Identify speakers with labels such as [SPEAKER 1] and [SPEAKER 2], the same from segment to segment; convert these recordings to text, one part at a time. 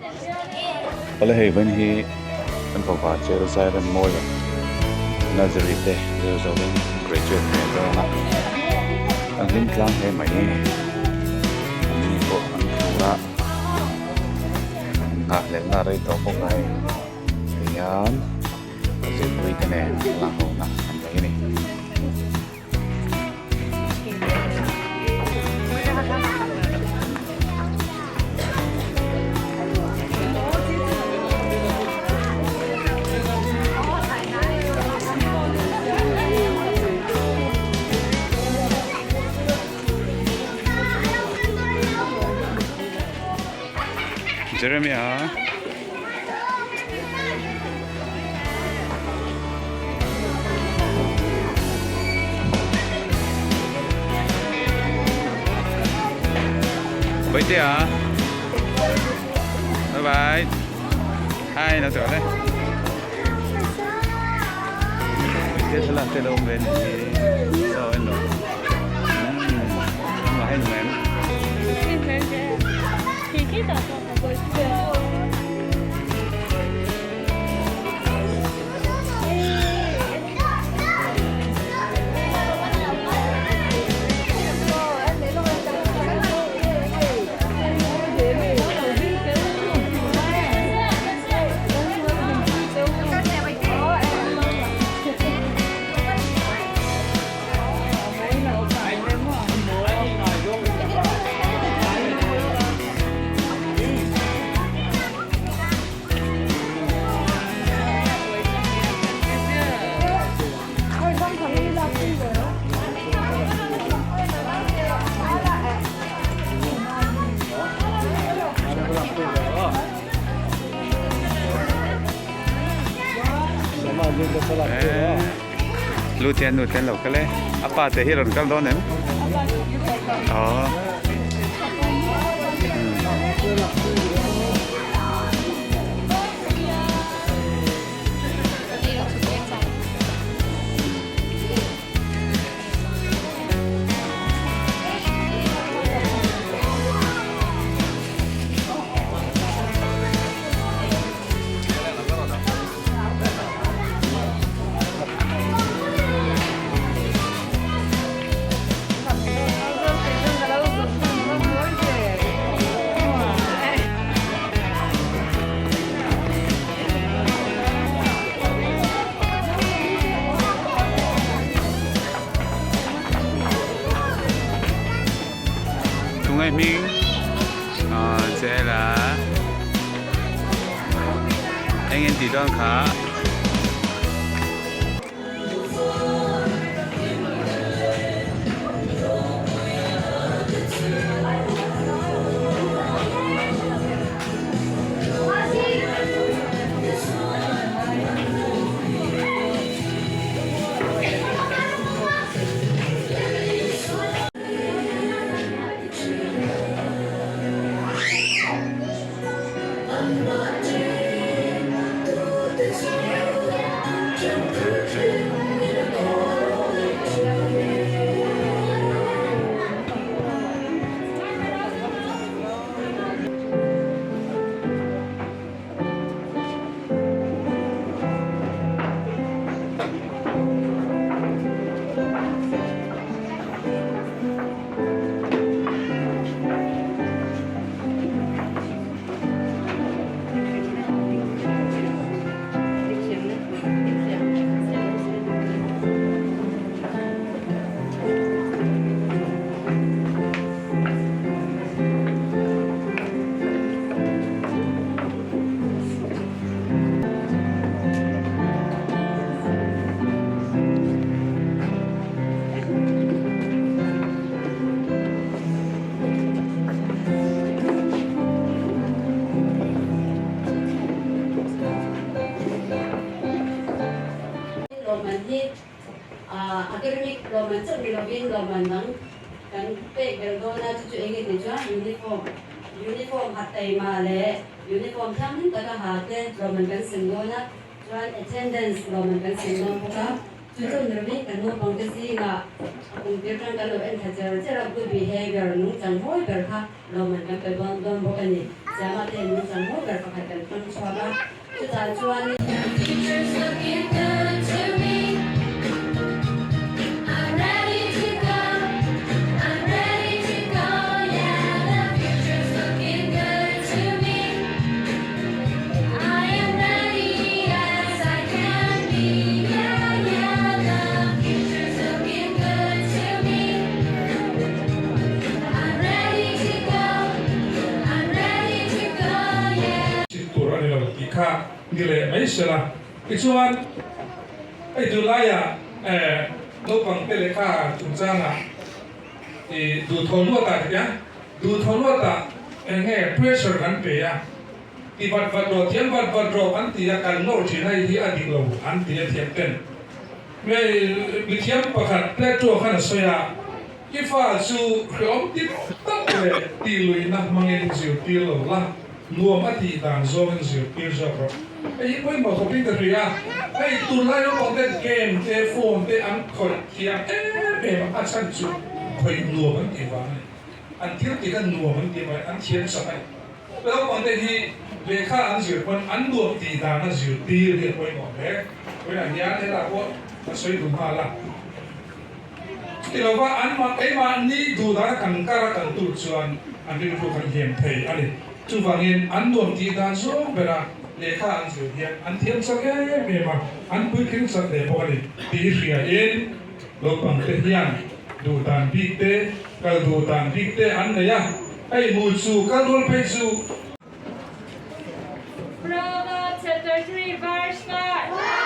[SPEAKER 1] Awle hei vawiin hi kan fapa Chel Zairam Mawia Nursery te zir zo in graduate ve dawn a, an hlim tlang hle mai. An ni pawh an phur a, an nghahhlelhna a rei tawh bawk a hei tihian a zirpui te nen thlalak ho na an nei a ni. Jeremia. Bawihtea Bye bye Hi nó trở đây Bawihtea thlalak te lo awm ve anih hi Saw en lo Umm hei nuam em Lu te an nu te an lo kal e a pa te hi a rawn kal dawn em aw. Tungai hming ah chela eng en tih dawn kha.
[SPEAKER 2] Lawmman hi academic lawmman chauh ni lovin lawmman dang kan pek ber dawn a, chu chu eng nge tih chuan uniform, uniform ha taima leh uniform thianghlim taka ha te lawmman kan sem dawn a, chuan attendance lawmman kan sem dawn bawk a, chu chauh ni lovin kan naupang te zingah a kum tir tan kan lo en thla cher cher a, good behavior nungchang hawi ber kha lawmman kan pe dawn bawk a ni. Siama te nungchang mawi ber pakhat kan hmang chhuak a, chutah chuan.
[SPEAKER 3] Chhit tur a ni lo tih kha ni leh mai sela. Tichuan, hei tunlaiah naupang te lehkha chungchangah i duhthawh luatah ti a, duhthawh luatah eng nge pressure kan pe a, ti vat vat rawh, thiam vat vat rawh an ti a, kan nawr thin hei hi a dik lo an ti a thiam ten. Hei mithiam pakhat Plato khan a sawi a, I fa chu hreawm ti tak leh tih luihna hmangin zirtir lo la, nuam a tih dan zawngin zirtir zawk rawh. Hei hi pawimawh khawpin ka hria a, hei tunlai naupang ten game te phone te an khawih thiam em em a, a chhan chu khawih nuam an tih vang a ni. An thil tih kha nuam an tih vangin an thiam sak a ni. Naupangte hi lehkha an zir pawn an nuam tih dan a zirtir hi a pawimawh hle. Vawiinah hian hetah pawh ka sawi duh nghal a. Chuti lova an keimahni duh dana kan kar a kal tur chuan an rilru kan hliam thei a ni. Chuvangin an nuam tih dan zawng bera lehkha an zir hian an thiam chak em em a, an puitling chak leh bawk a ni tih hriain naupangte hian duh dan bik te, kal duh dan bik te an nei a. Hei hmu chu kal rual phei chu.
[SPEAKER 4] Proverbs chapter 3 verse 5.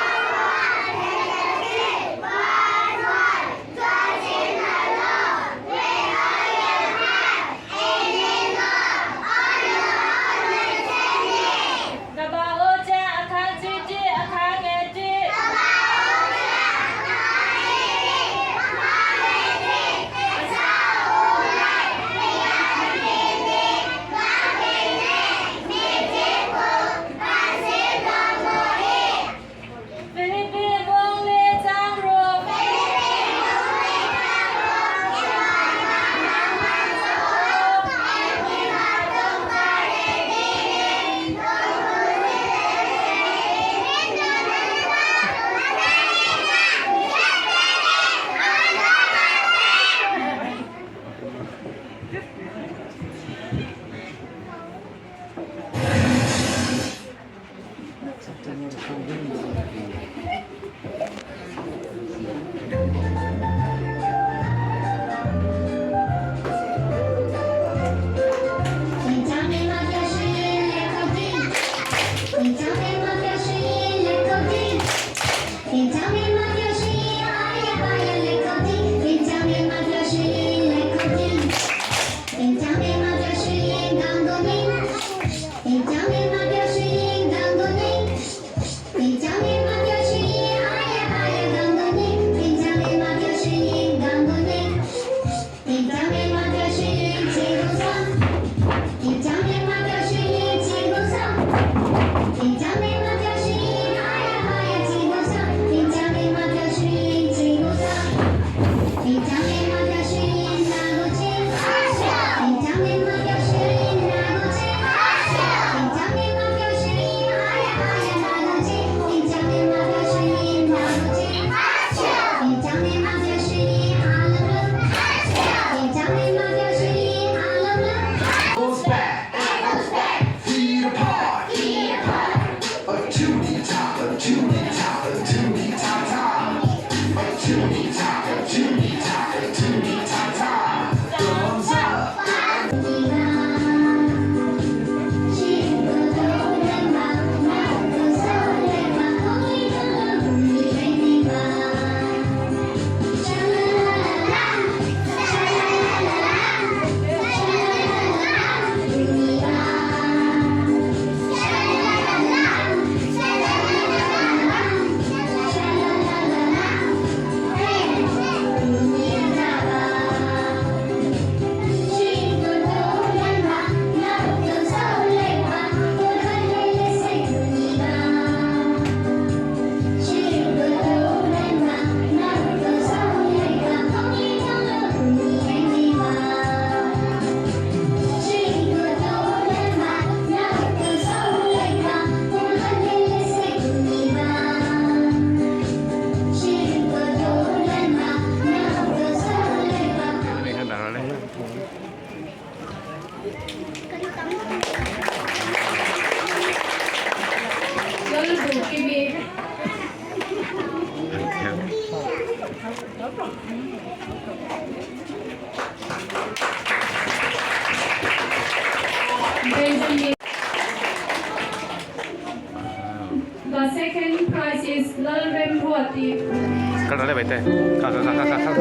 [SPEAKER 4] The second prize is Lalremruati.
[SPEAKER 1] Kal rawh le Baite. Kal kal kal kal kal.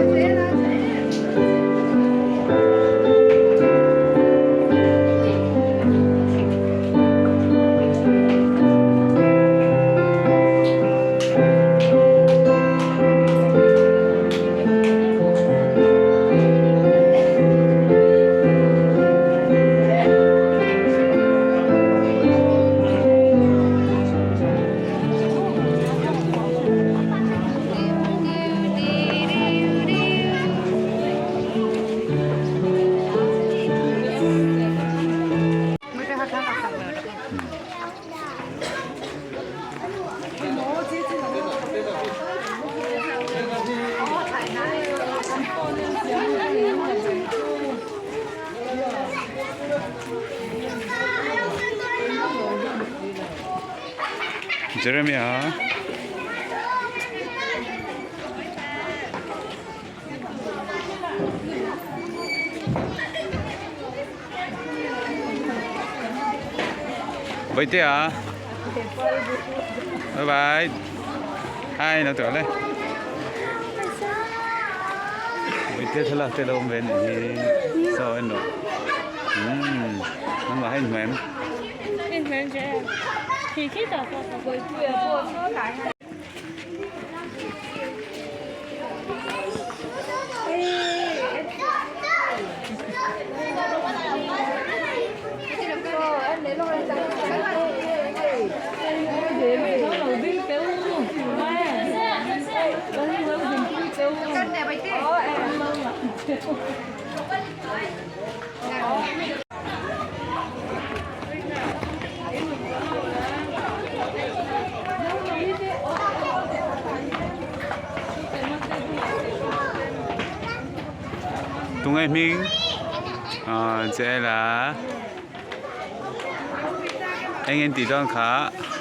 [SPEAKER 1] Jeremia. Bawihtea Bye bye Hi nó tựa lên Bawihtea thlalak te lo awm ve anih hi Saw en rawh Umm nangmah hi inhmuh em? Tunge hming ah che la eng en tih dawn kha.